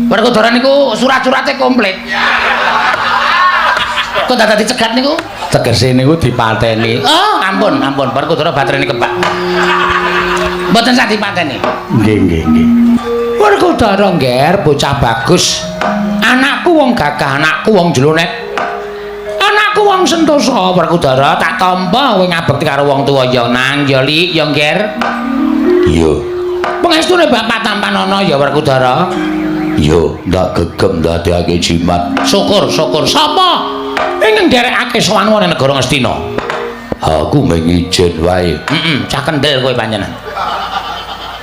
Werkudara niku surat-surate komplit. Kok dadak dicegat niku? Tegese niku dipateni. Oh, ampun, ampun. Werkudara baterene kebak. Mboten sah dipateni. Nggih, nggih, nggih. Werkudara, Ngger, bocah bagus. Anakku wong gagah, anakku wong jlonet. Anakku wong sentosa. Werkudara tak tampa kowe ngabekti karo wong tuwa ya nang ya Lik ya Ngger. Iya. Pengestune bapak tampanana ya Werkudara. Iya, ndak gegem ndadekake jimat. Syukur, syukur. Sapa ingkang nderekake sowan wonten negara Ngastina? Aku mung ijen wae. Heeh, cah kendel kowe panjenengan.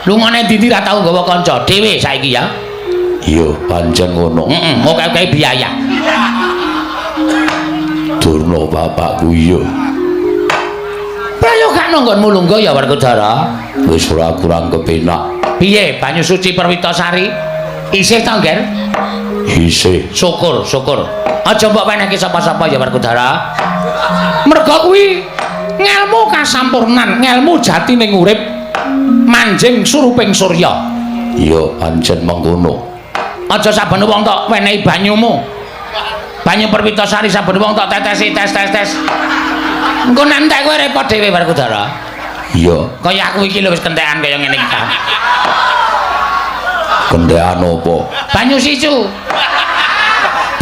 Lungane ndi ra tau nggawa kanca dhewe saiki ya? Iya, pancen ngono. Heeh, oke-oke biaya. Durna bapakku iya. Prayogakno nggonmu lungguh ya Werkudara. Wis ora kurang kepenak. Piye banyu suci Perwitasari? Isih ta, Ngger? Isih. Syukur, syukur. Aja mbok wenehke sapa-sapa ya Werkudara. Merga kuwi ngelmu kasampurnan, ngelmu jatining urip manjing suruping surya. Iya, pancen mengkono. Aja saben wong tok wenehi banyumu. Banyu Perwitasari saben wong tok tetesi tes tes tes. Engko nek entek kowe repot dhewe Werkudara. Iya. Kaya aku iki lho wis kentekan kaya ngene iki. Kentekan apa? Banyu sicu.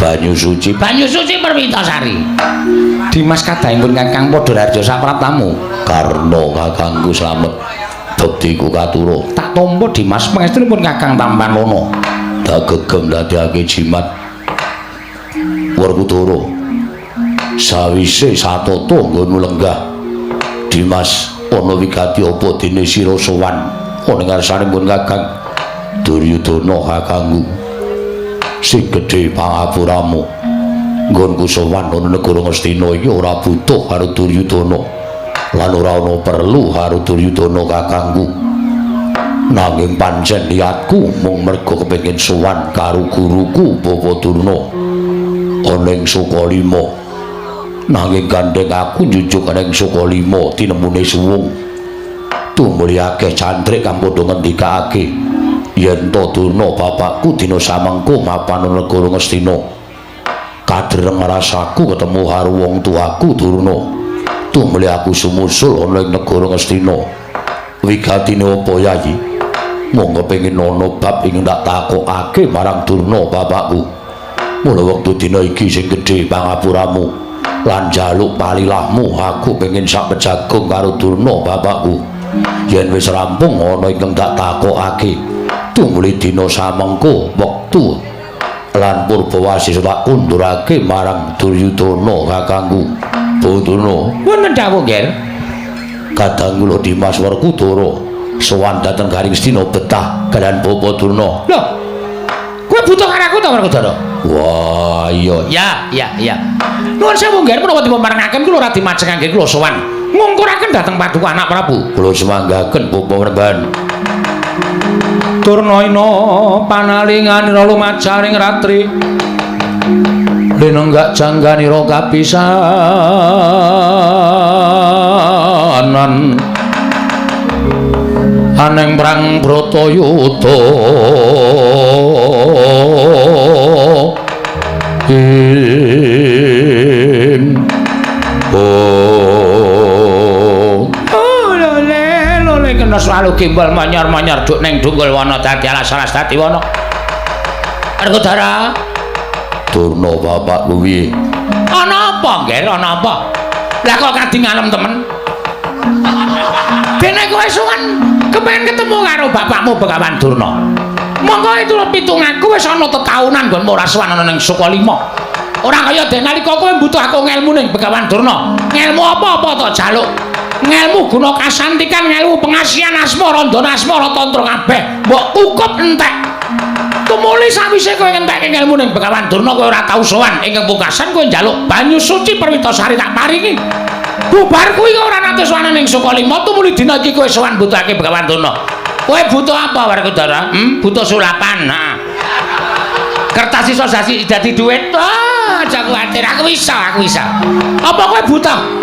Banyu suci. Banyu suci Perwitasari. Dimas kadangipun Kakang Padha Harja sapraptamu. Karna kakangku slamet. Bektiku katura. Tak tampa Dimas pangestunipun Kakang Tampanana. Tak gegem ndadekake jimat. Werkudara. Sawise satata nggonmu lenggah. Dimas ana wigati apa dene sira sowan ana ngarsane nggon Kakang Duryudana kakangku. Sing gedhe pangapuramu. Nggonku sowan ana negara Ngastina iki ora butuh karo Duryudana. Lan ora ana perlu karo Duryudana kakangku. Nanging pancen niatku mung merga kepengin sowan karo guruku Bapak Durna ana ing Sukalima. Nanging gandeng aku njunjung ana ing Sukalima tinemune suwung. Tumuli akeh cantrik kang padha ngendikake yen to Durna bapakku dina samengko mapan ana negara Ngastina. Kadreng rasaku ketemu karo wong tuaku Durna. Tumuli aku sumusul ana ing negara Ngastina. Wigatine apa Yayi? Mung kepengin ana bab ing tak takokake marang Durna bapakku. Mula wektu dina iki sing gedhe pangapuramu lan njaluk palilahmu, aku pengin sak pejagung karo Durna bapakku. Yen wis rampung ana ingkang tak takokake, tumuli dina samengko wektu lan purbawasi tak kundurake marang Duryudana kakangku. Durna, Wonten dawuh, Ngger. Kadang kula Dimas Werkudara sowan dhateng Garing Stina betah kaliyan Bapak Durna. Lho. Kowe butuh karo aku ta Werkudara? Wah, iya. Ya, ya, ya. Nuwun sewu Ngger, menapa dipun parengaken kula radi majeng anggen kula sowan. Ngungkuraken dhateng paduka anak Prabu. Kula sumanggaken Bapak Werban. Durna ina panalinganira lumajaring ratri. Linenggak jangganira kapisanan. Aneng prang Bratayuda. Ing oh. Oh, lole, lole kena selalu gimbal manyar-manyar duk neng dunggul wana dadi alas-alas dadi wana. Werkudara, Durna bapakku piye? Ana apa, Ngger? Ana apa? Lah kok kadi ngalem temen? Dene kowe sowan kepengin ketemu karo bapakmu Begawan Durna. Monggo itu pitung aku wis ana tetaunan nggonmu ora sowan ana ning Sukalima. Ora kaya dene nalika kowe mbutuh aku ngelmu ning Begawan Durna. Ngelmu apa-apa to jaluk. Ngelmu guna kasantikan, ngelmu pengasihan asmara, ndana asmara tantra kabeh. Mbok kukup entek. Tumuli sawise kowe ngentekke ngelmu ning Begawan Durna kowe ora tau sowan. Ing pungkasan kowe njaluk banyu suci Perwitasari tak paringi. Bubar kuwi ora nate sowan ning Sukalima, tumuli dina iki kowe sowan butuhake Begawan Durna. Kowe butuh apa Werkudara? Butuh sulapan. Heeh. Kertas iso dadi dadi duit. Ah, aja kuwatir, aku iso, aku iso. Apa kowe butuh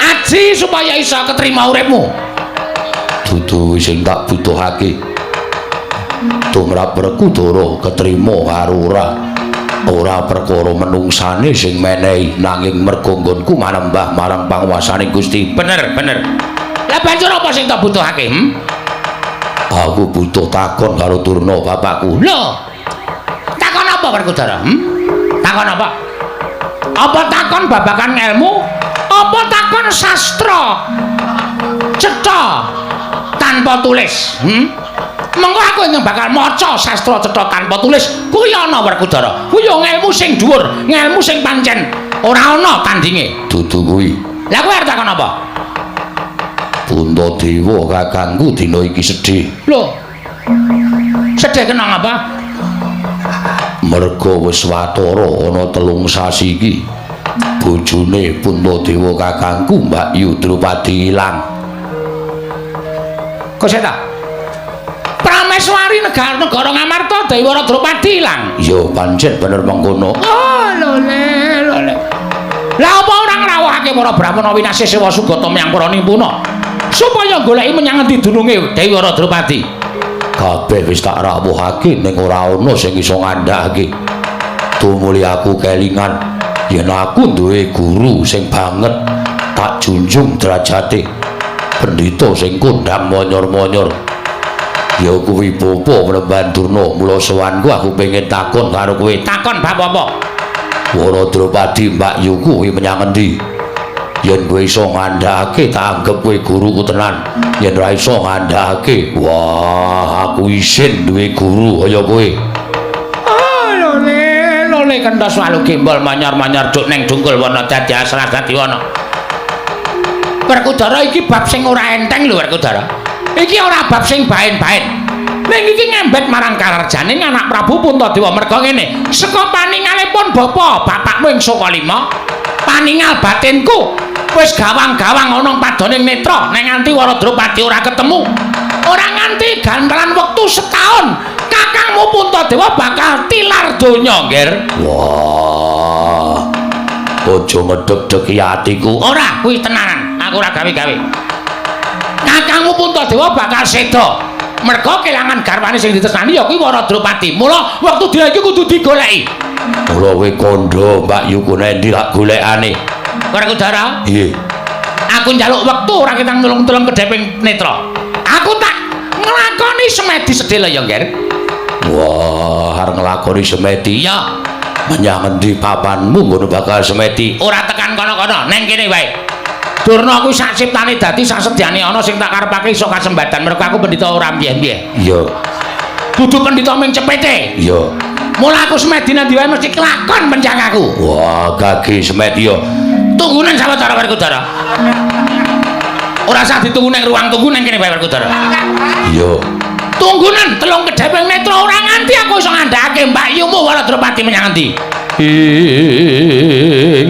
aji supaya iso ketrima uripmu? Dudu sing tak butuhake. Tumrap Werkudara ketrima karo ora. Ora perkara menungsane sing menehi nanging merga nggonku manembah marang panguwasane Gusti. Bener, bener. Lah banjur apa sing tak butuhake? Aku butuh takon karo Durna bapakku. Lho. Takon apa Werkudara? Takon apa? Apa takon babagan ilmu? Apa takon sastra? Cetha tanpa tulis. Mengko aku yang bakal maca sastra cetha tanpa tulis kuwi ana Werkudara. Kuwi yo ngelmu sing dhuwur, ngelmu sing pancen ora ana tandinge. Dudu kuwi. Lah kowe arep takon apa? Puntadewa kakangku dina iki sedih. Lho. Sedih kenang apa? Merga wis watara ana 3 sasi iki bojone Puntadewa kakangku Mbak Yu Drupadi ilang. Kok seta? Prameswari negara Ngamarta Dewara Drupadi ilang. Ya pancen bener mengkono. Oh, lho le, lho le. Lah apa ora ngrawuhake para brahmana winasih sewa sugata menyang para nimpuna supaya goleki menyang ngendi dununge Dewara Drupadi? Kabeh wis tak rawuhake ning ora ana sing iso ngandhakake. Tumuli aku kelingan yen aku duwe guru sing banget tak junjung derajate. Pendhita sing kondhang monyor-monyor. Ya kuwi bapa Mremban Durna, mula sowanku aku pengen takon karo kowe. Takon bab apa? Wara Drupadi Mbak Yu kuwi menyang endi? Yen kowe iso ngandhakake tak anggep kowe guruku tenan. Yen ora iso ngandhakake, wah aku isin duwe guru kaya kowe. Oh, lho le, lho le kenthos walu gembol manyor-manyor duk ning dungkul wana dadi asrah dadi wana. Werkudara iki bab sing ora enteng lho Werkudara. Iki ora bab sing baen-baen. Ning iki ngembet marang kararjane anak Prabu Puntadewa merga ngene. Saka paningalipun bapa, bapakmu ing Sukalima, paningal batinku wis gawang-gawang ana padoning netra nek nganti Wara Drupadi ora ketemu. Ora nganti gantelan wektu setahun, kakangmu Puntadewa bakal tilar donya, Ngger. Wah. Aja ngedeg-degi atiku. Ora, kuwi tenanan. Aku ora gawe-gawe. Kakangmu Puntadewa bakal seda. Merga kelangan garwane sing ditresnani ya kuwi Wara Drupadi. Mula wektu dina iki kudu digoleki. Mula kowe kandha Mbak Yu ku nendi tak golekane. Werkudara? Nggih. Aku njaluk wektu ora ketang nulung-tulung kedheping netra. Aku tak nglakoni semedi sedhela ya, Ngger. Wah, arep nglakoni semedi. Iya. Menyang endi papanmu ngono bakal semedi? Ora tekan kono-kono, neng kene wae. Durna kuwi sak ciptane dadi sak sedyane ana sing tak karepake iso kasembadan mergo aku pendhita ora mbiyen-mbiyen. Iya. Dudu pendhita ming cepete. Iya. Mula aku semedi nang ndi wae mesti kelakon pencang aku. Wah, gage semedi yo. Tunggunan sawetara Werkudara. Ora usah ditunggu nang ruang tunggu nang kene wae Werkudara. Iya. Tunggunan telung kedheping netra ora nganti aku iso ngandhakake Mbak Yumu Wara Drupadi menyang endi. Ing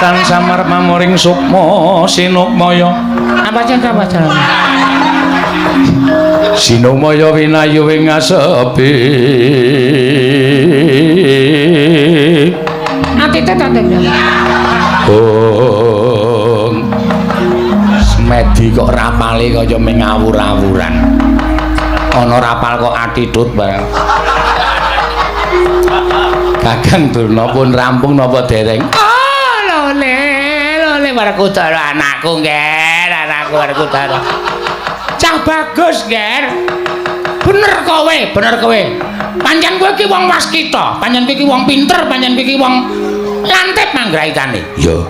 Tan samar mamuring sukma sinukmaya. Apa cinta apa jalan? Sinukmaya winayu ing asepi. Atite tate. Ong. Semedi kok rapale kaya mengawur-awuran. Ana rapal kok atidut barang. Kakang Durna pun rampung napa dereng? Oh, lole, lole Werkudara anakku, Ngger, anakku Werkudara. Cah bagus, Ngger. Bener kowe, bener kowe. Pancen kowe iki wong waskita, pancen kowe iki wong pinter, pancen kowe iki wong lantip manggraitane. Iya.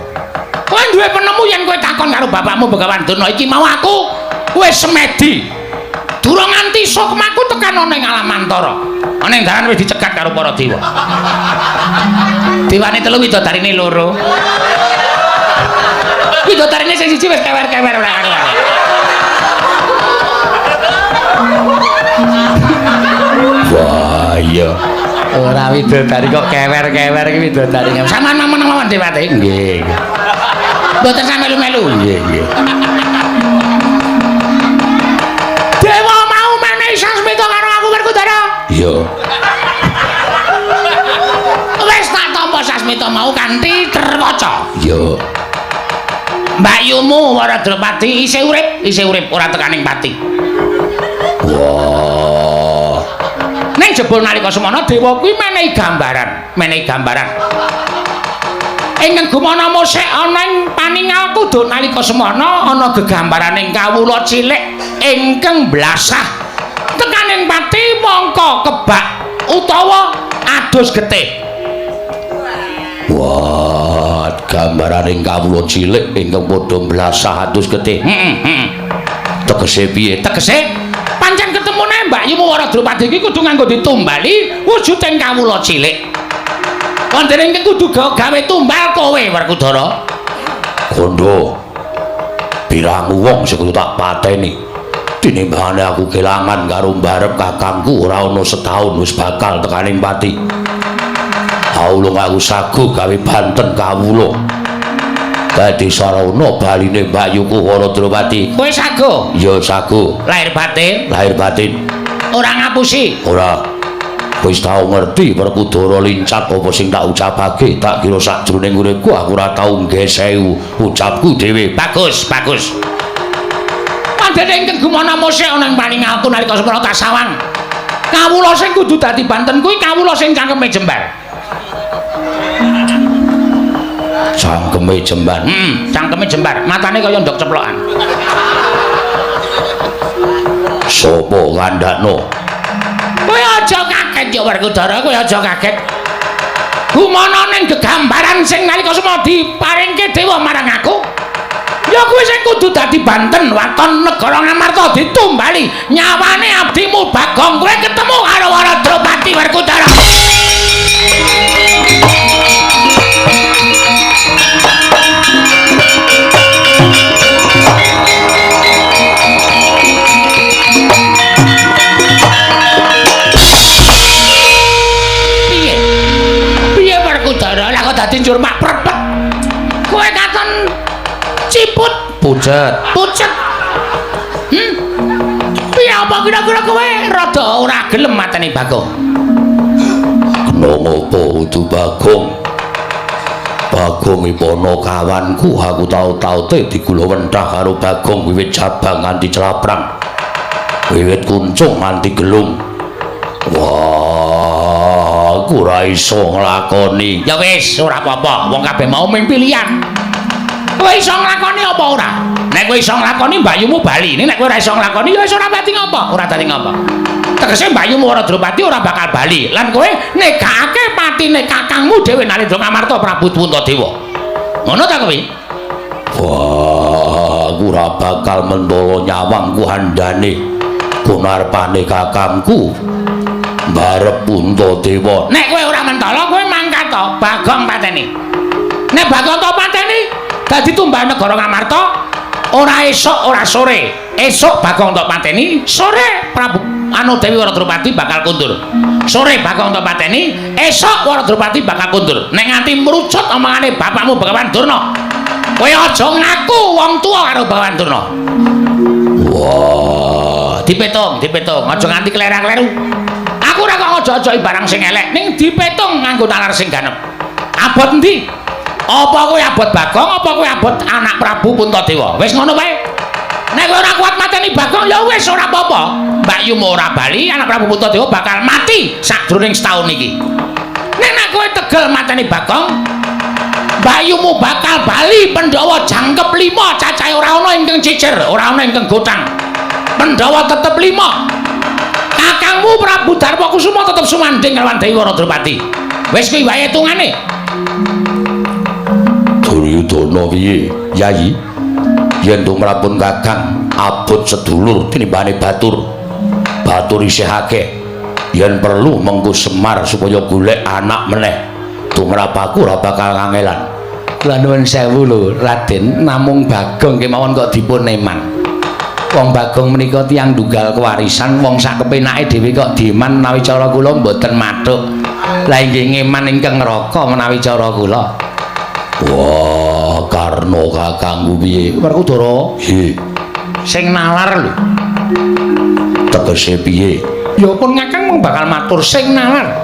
Kowe duwe penemu yen kowe takon karo bapakmu Begawan Durna iki mau aku wis semedi. Durung nganti sukmaku tekan ana ing alam antara. Ana ing dalan wis dicegat karo para dewa. Dewane telu widodarine loro. Widodarine sing siji wis kewer-kewer ora karuan. Wah, iya. Ora widodari kok kewer-kewer iki widodari. Sampeyan meneng mawon dewate. Nggih. Mboten sampe melu-melu. Nggih, nggih. Dewa mau menehi sasmita karo aku Werkudara. Iya. Wis tak tampa sasmita mau kanthi terwaca. Iya. Mbak Yu Mbakyumu Wara Drupadi isih urip, isih urip ora tekaning pati. Wah. Ning jebul nalika semana dewa kuwi menehi gambaran, menehi gambaran. Ingkang gumana musik ana ing paningal kudu nalika semana ana gegambaraning kawula cilik ingkang blasah tekaning pati mongko kebak utawa adus getih. Wah, gambaraning kawula cilik ingkang padha blasah adus getih. Heeh, heeh. Tegese piye? Tegese pancen ketemune Mbakyumu Wara Drupadi iki kudu nganggo ditumbali wujuding kawula cilik. Wonten ingkang kudu gawe tumbal kowe Werkudara. Kondo. Pirang wong sing kudu tak pateni. Tinimbangane aku kelangan karo mbarep kakangku ora ana setahun wis bakal tekaning pati. Aulung aku sagu gawe banten kawula. Dadi sarana baline mbakyuku Wara Drupadi. Kowe sagu? Ya sagu. Lahir batin? Lahir batin. Ora ngapusi? Ora. Wis tau ngerti Werkudara lincat apa sing tak ucapake, tak kira sakjroning uripku aku ora tau nggesehi ucapku dhewe. Bagus, bagus. Pandene ingkang gumana musik ana ing paningalku nalika semana tak sawang. Kawula sing kudu dadi banten kuwi kawula sing cangkeme jembar. Cangkeme jembar. Heeh, cangkeme jembar, matane kaya ndok ceplokan. Sopo kandhakno? Kowe aja kaget ya Werkudara, kowe aja kaget. Gumana ning gegambaran sing nalika semana diparingke dewa marang aku. Ya kuwi sing kudu dadi banten waton negara Ngamarta ditumbali nyawane abdimu Bagong kowe ketemu karo Wara Drupadi Werkudara. Piye? Piye Werkudara lah kok dadi njur mak prepet. Kowe katon ciput pucet. Pucet. Piye apa kira-kira kowe rada ora gelem mateni Bagong? Kena ngopo udu Bagong? Bagong ipono kawanku, aku tau-taute digula wentah karo Bagong wiwit jabang nganti celaprang. Wiwit kuncung nganti gelung. Wah, aku ora iso nglakoni. Ya wis, ora apa-apa. Wong kabeh mau ming pilihan. Kowe iso nglakoni apa ora? Nek kowe iso nglakoni mbakyumu bali. Nek kowe ora iso nglakoni ya wis ora dadi ngapa, ora dadi ngapa. Tegese mbakyumu Wara Drupadi ora bakal bali. Lan kowe negakake patine kakangmu dhewe Narendra Ngamarta Prabu Puntadewa. Ngono ta kowe? Wah, aku ora bakal mentolo nyawangku handane gunarpane kakangku mbarep Puntadewa. Nek kowe ora mentolo kowe mangkat to Bagong pateni. Nek Bagong to pateni dadi tumbal negara Ngamarta ora esuk ora sore. Esuk Bagong tok pateni, sore Prabu anu Dewi Wara Drupadi bakal kundur. Sore Bagong tok pateni, esuk Wara Drupadi bakal kundur. Nek nganti mrucut omongane bapakmu Begawan Durna, kowe aja ngaku wong tuwa karo Begawan Durna. Wah, dipetung, dipetung, aja nganti kleru-kleru. Aku ora kok ngojo-ojoki barang sing elek, ning dipetung nganggo nalar sing ganep. Abot endi? Apa kowe abot Bagong, apa kowe abot anak Prabu Puntadewa? Wis ngono wae. Nek kowe ora kuat mateni Bagong ya wis ora apa-apa. Mbakyumu ora bali, anak Prabu Puntadewa bakal mati sakjroning setahun iki. Nek nek kowe tegel mateni Bagong, mbakyumu bakal bali Pandhawa jangkep 5, cacahe ora ana ingkang cicer, ora ana ingkang gotang. Pandhawa tetep 5. Kakangmu Prabu Darma Kusuma tetep sumandhing kalawan Dewi Wara Drupadi. Wis kuwi wae hitungane. Duryudana piye, Yayi? Yen tumrapun kakang abot sedulur tinimbane batur. Batur isih akeh. Yen perlu mengko Semar supaya golek anak meneh. Tumrap aku ora bakal kangelan. Kula nuwun sewu lho, Raden, namung Bagong kemawon kok dipun eman. Wong Bagong menika tiyang ndunggal kewarisan, wong sak kepenake dhewe kok dieman menawi cara kula mboten mathuk. Lah inggih ngeman ingkang neraka menawi cara kula. Wah, Karna kakangku piye? Werkudara? Nggih. Sing nalar lho. Tegese piye? Ya pun kakang mung bakal matur sing nalar.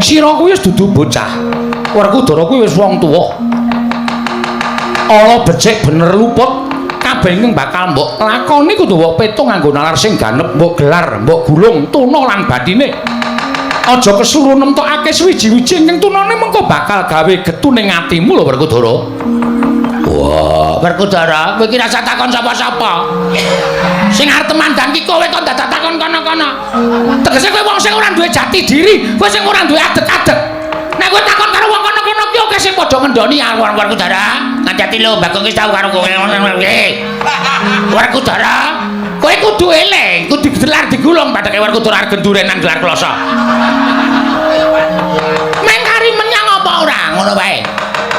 Sira kuwi wis dudu bocah. Werkudara kuwi wis wong tuwa. Ala becik bener luput kabeh ingkang bakal mbok lakoni kudu mbok petung nganggo nalar sing ganep, mbok gelar, mbok gulung tuna lan bathine. Aja kesuruh nemtokake suwiji-wiji ingkang tunane mengko bakal gawe getu ning atimu lho Werkudara. Wah, Werkudara, kowe iki rasa takon sapa-sapa. Sing arep temandan ki kowe kok dadak takon kono-kono. Tegese kowe wong sing ora duwe jati diri, kowe sing ora duwe adeg-adeg. Nek kowe takon karo wong kono-kono ki oke sing padha ngendoni aku Werkudara. Ngati-ati lho, Bagong wis tau karo kowe. Werkudara, kowe kudu eling, kudu digelar digulung padake Werkudara arep genduren nang gelar kloso. Mengkari menyang apa ora? Ngono wae.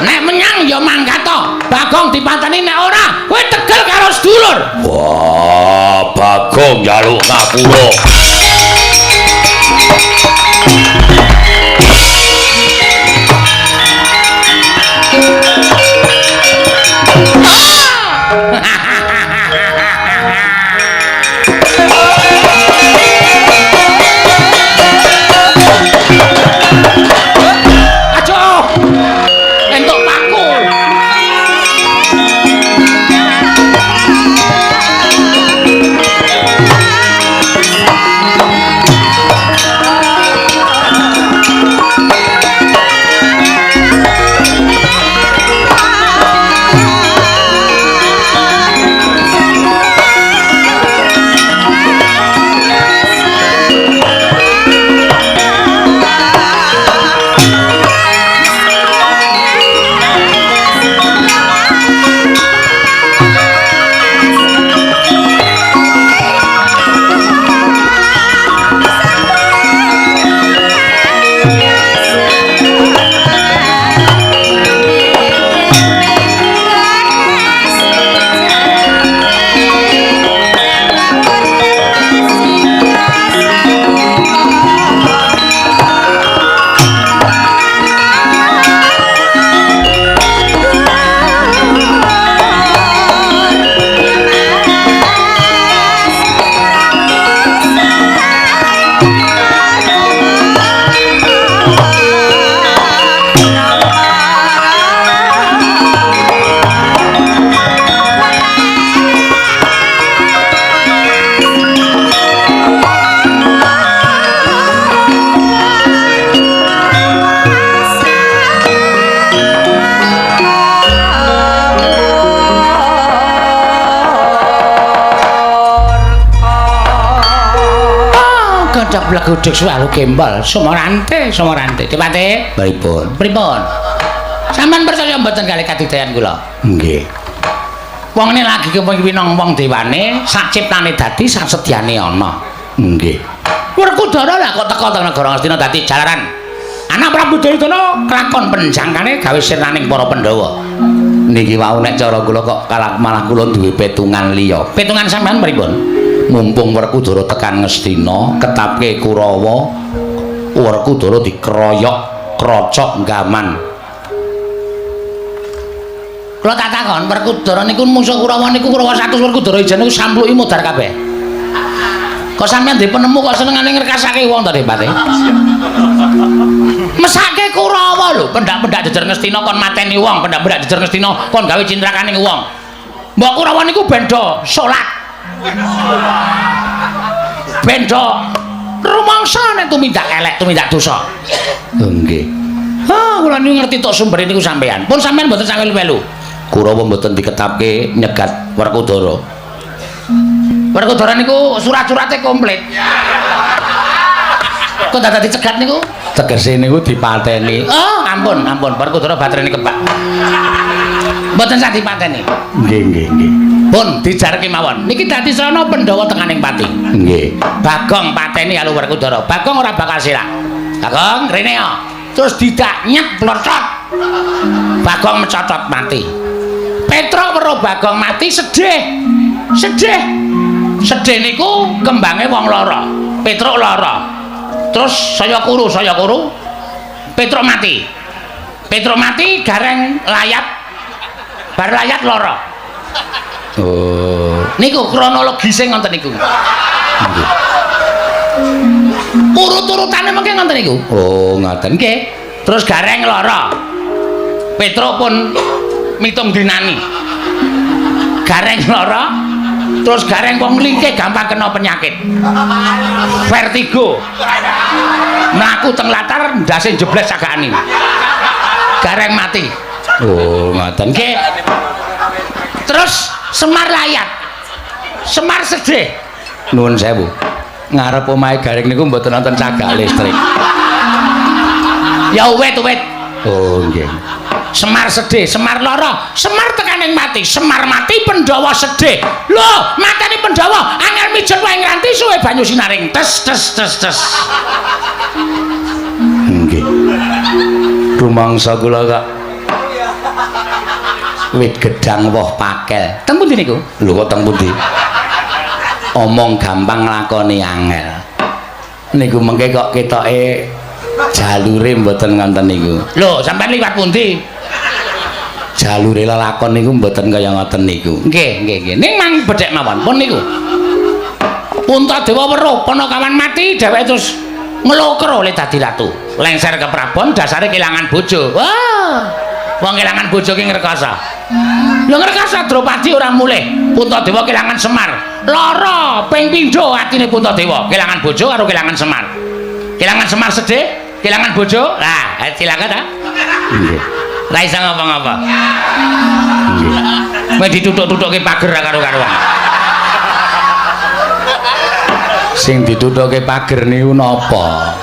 Nek menyang ya mangkat to. Bagong dipateni nek ora, kowe tegel karo sedulur. Wah, Bagong njaluk ngapura. Aduh. Entuk paku. Blegudeg suwalu gembol, sumorante, sumorante. Dipate? Pripun? Pripun? Sampeyan percaya mboten kali kadidayan kula? Nggih. Wong ini lagi kepinong wong dewane, sak ciptane dadi sak sedyane ana. Nggih. Werkudara lah kok teka teng negara Ngastina dadi jalaran. Anak Prabu Duryudana kelakon penjangkane gawe sirnaning para Pandhawa. Niki wau nek cara kula kok kalah malah kula duwe petungan liya. Petungan sampean pripun? Mumpung Werkudara tekan Ngastina, ketapke Kurawa, Werkudara dikeroyok, krocok gaman. Kula tak takon, Werkudara niku mungsuh Kurawa niku Kurawa 100 Werkudara ijen niku sampluki modar kabeh. Kok sampeyan ndek penemu kok senengane ngrekasake wong to, Depate? Mesake Kurawa lho, pendak-pendak jejer Ngastina kon mateni wong, pendak-pendak jejer Ngastina kon gawe cintrakaning wong. Mbok Kurawa niku ben do salat. Ben do rumangsa nek tumindak elek, tumindak dosa. Nggih. Ha, kula niku ngerti tok sumbere niku sampeyan. Pun sampeyan mboten sawel-welu. Kurawa mboten diketapke nyegat Werkudara. Werkudara niku surat-surate komplit. Kok dadak dicegat niku? Tegese niku dipateni. Oh, ampun, ampun. Werkudara baterene kebak. Mboten sah dipateni. Nggih, nggih, nggih. Pun dijarke mawon. Niki dadi srana Pandhawa tekaning pati. Nggih. Bagong pateni karo Werkudara. Bagong ora bakal sirah. Bagong rene ya. Terus didak nyet plotot. Bagong mecotot mati. Petruk weruh Bagong mati sedih. Sedih. Sedih niku kembange wong lara. Petruk lara. Terus saya kuru, saya kuru. Petruk mati. Petruk mati gareng layat. Bar layat lara. Oh. Niku kronologise ngoten niku. Nggih. Urut-urutane mengke ngoten niku. Oh, ngoten. Nggih. Terus gareng lara. Petruk pun Mitung dinani. Gareng lara, terus Gareng wong lingkih gampang kena penyakit. Vertigo. Mlaku teng latar ndase jebles cagakane. Gareng mati. Oh, ngoten. Nggih. Terus Semar layat. Semar sedih. Nuwun sewu. Ngarep omahe Gareng niku mboten wonten cagak listrik. Ya wit-wit. Oh, nggih. Semar sedih, Semar lara, Semar tekaning mati, Semar mati Pandhawa sedih. Lho, mateni Pandhawa, angel mijet wae ngranti suwe banyu sinaring. Tes tes tes tes. Nggih. Rumangsa kula kok wit gedang woh pakel. Teng pundi niku? Lho kok teng pundi? Omong gampang nglakoni angel. Niku mengke kok ketoke jalure mboten ngoten niku. Lho, sampean liwat pundi? Jalure lelakon niku mboten kaya ngoten niku. Nggih, nggih, nggih. Ning mang bedhek mawon pun niku. Puntadewa weruh Panakawan mati, dheweke terus nglokro le dadi ratu. Lengser ke Prabon dasare kelangan bojo. Wah. Wong kelangan bojo ki ngrekasa. Lho ngrekasa Drupadi ora mulih. Puntadewa kelangan Semar. Lara ping pindho atine Puntadewa, kelangan bojo karo kelangan Semar. Kelangan Semar sedih, kelangan bojo. Lah, silakan ta. Nggih. Ra iso ngapa-ngapa. Nggih. Kowe dituthuk-thuthukke pager karo-karuan. Sing ditutuke pager niku napa?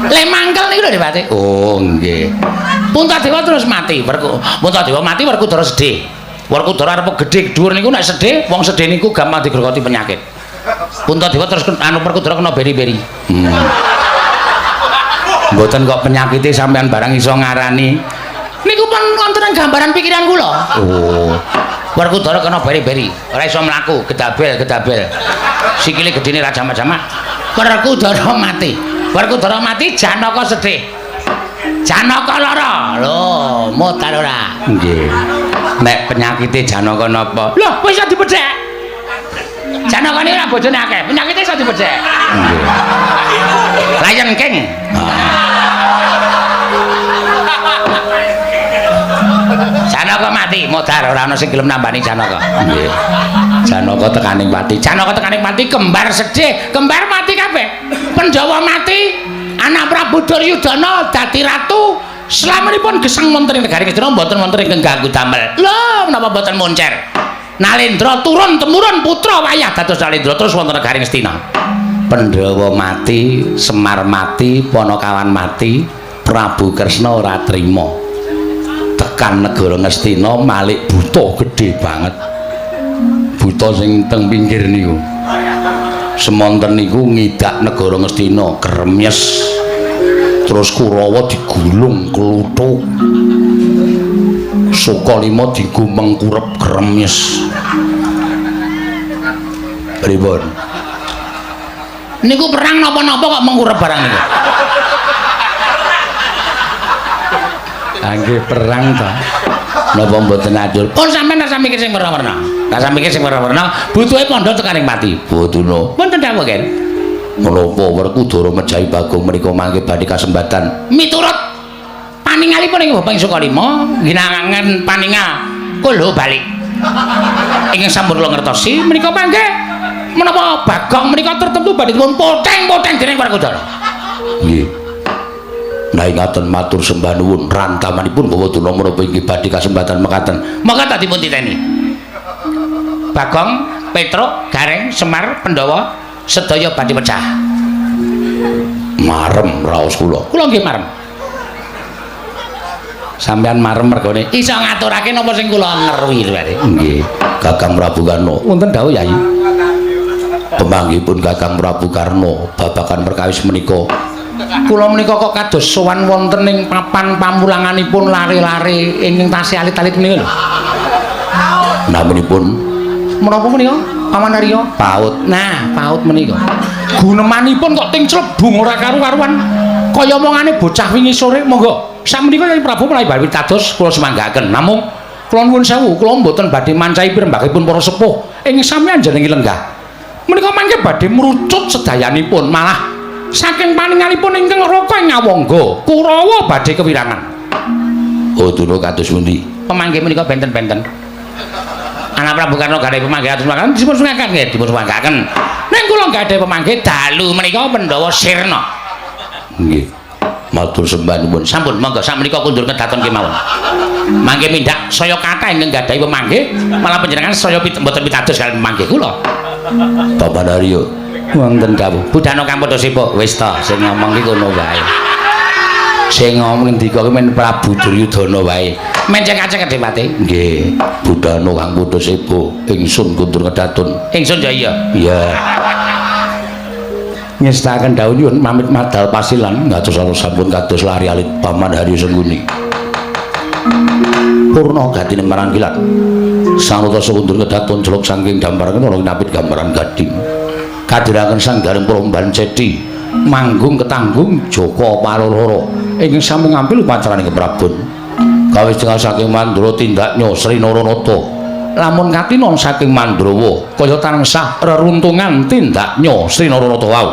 Le mangkel niku lho Dewate. Oh, nggih. Puntadewa terus mati. Puntadewa mati, Werkudara sedih. Werkudara arep gedhe dhuwur niku nek sedih, wong sedih niku gampang digerogoti penyakit. Puntadewa terus anu Werkudara kena beri-beri. Mboten kok penyakite sampean barang iso ngarani. Niku pun wonten gambaran pikiran kula. Oh. Werkudara kena beri-beri, ora iso mlaku, gedabel-gedabel. Sikile gedene ra jamak-jamak. Werkudara mati. Werkudara mati, Janaka sedih. Janaka lara. Lho, mutar ora. Nggih. Nek penyakite Janaka napa? Lho, wis iso dibedhek. Janaka niku ora bojone akeh, penyakite iso dibedhek. Nggih. Lion King. Janaka mati, modar ora ana sing gelem nambani Janaka. Nggih. Janaka tekaning pati. Janaka tekaning pati, kembar sedih, kembar mati kabeh. Pandhawa mati, anak Prabu Duryudana dadi ratu. Slaminipun gesang wonten ing negari Ngastina mboten wonten ingkang ganggu damel. Lho, menapa mboten moncer? Nalendra turun temurun putra wayah dados Nalendra terus wonten negari Ngastina. Pandhawa mati, Semar mati, Panakawan mati, Prabu Kresna ora trima. Tekan negara Ngastina malik buta gedhe banget. Buta sing teng pinggir niku. Semonten niku ngidak negara Ngastina kremyes. Terus Kurawa digulung kluthuk. Sukalima digumeng kurep kremyes. Pripun? Niku perang napa-napa kok mengkurep barang niku? Nggih perang ta. Napa mboten atur? Pun sampean rasa mikir sing werna-werna. Rasa mikir sing werna-werna, butuhe pondho tekaning pati. Boduna. Wonten dawuh, Ken. Menapa Werkudara mejahi Bagong menika mangke badhe kasembatan? Miturut paningalipun ing Bapak Sukalima, ginangan paningal kulho balik. Ingkang sampun kula ngertosi menika mangke menapa Bagong menika tertentu badhe dipun poteng-poteng dening Werkudara. Nggih. Nah ingaten matur sembah nuwun rantamanipun Bawaduna menapa inggih badhe kasembatan mekaten. Monggo ta dipun titeni. Bagong, Petruk, Gareng, Semar, Pandhawa sedaya badhe pecah. Marem raos kula. Kula nggih marem. Sampeyan marem mergone iso ngaturake napa sing kula ngerwi lho. Nggih, Kakang Prabu Karna. Wonten dawuh Yai. Pemanggihipun Kakang Prabu Karna babagan perkawis menika. Kula menika kok kados sowan wonten ing papan pamulanganipun lare-lare ingkang tasih alit-alit menika lho. Naminipun menapa menika? Paman Arya? PAUD. Nah, PAUD menika. Gunemanipun kok ting clebung ora karu-karuan. Kaya omongane bocah wingi sore, monggo. Sakmenika Kyai Prabu menawi badhe dados kula semanggaken. Namung kula nuwun sewu, kula mboten badhe mancahi pirembakipun para sepuh ing sami anjenengi lenggah. Menika mangke badhe mrucut sedayanipun, malah saking paningalipun ingkang raka ing Ngawangga, Kurawa badhe kewirangan. Oh, Durna kados pundi? Pemanggih menika benten-benten. Anak Prabu Karna gadhahi pemanggih atus makaten dipun sungakaken nggih, dipun sungakaken. Ning kula gadhahi pemanggih dalu menika Pandhawa Sirna. Nggih. Matur sembah nuwun. Sampun monggo sakmenika kundur kedaton kemawon. Mangke mindak saya kathah ingkang gadhahi pemanggih, malah panjenengan saya mboten pitados kaliyan pemanggih kula. Paman Haryo. Wonten dawuh. Budana kang padha sipuk. Wis ta, sing ngomong ki kono wae. Sing ngomong ngendika ki men Prabu Duryudana wae. Mencek-acek kedewate. Nggih, Budana kang padha sipuk, ingsun kundur kedaton. Ingsun ya iya. Iya. Ngestakaken dawuh nyuwun pamit madal pasilan ngatos sampun kados lari alit Paman Haryo Sengkuni. Purna gatine marang kilat. Sang Nata kundur kedaton celuk saking damparan ana napit gambaran gading. Kadhiraken Sang Gareng Promban Ceti manggung ketanggung Jaka Paralara ingkang sami ngampil upacarane keprabon. Kawis tengah saking Mandra tindaknya Sri Naranata. Lamun katinon saking Mandrawa kaya tansah reruntungan tindaknya Sri Naranata wau.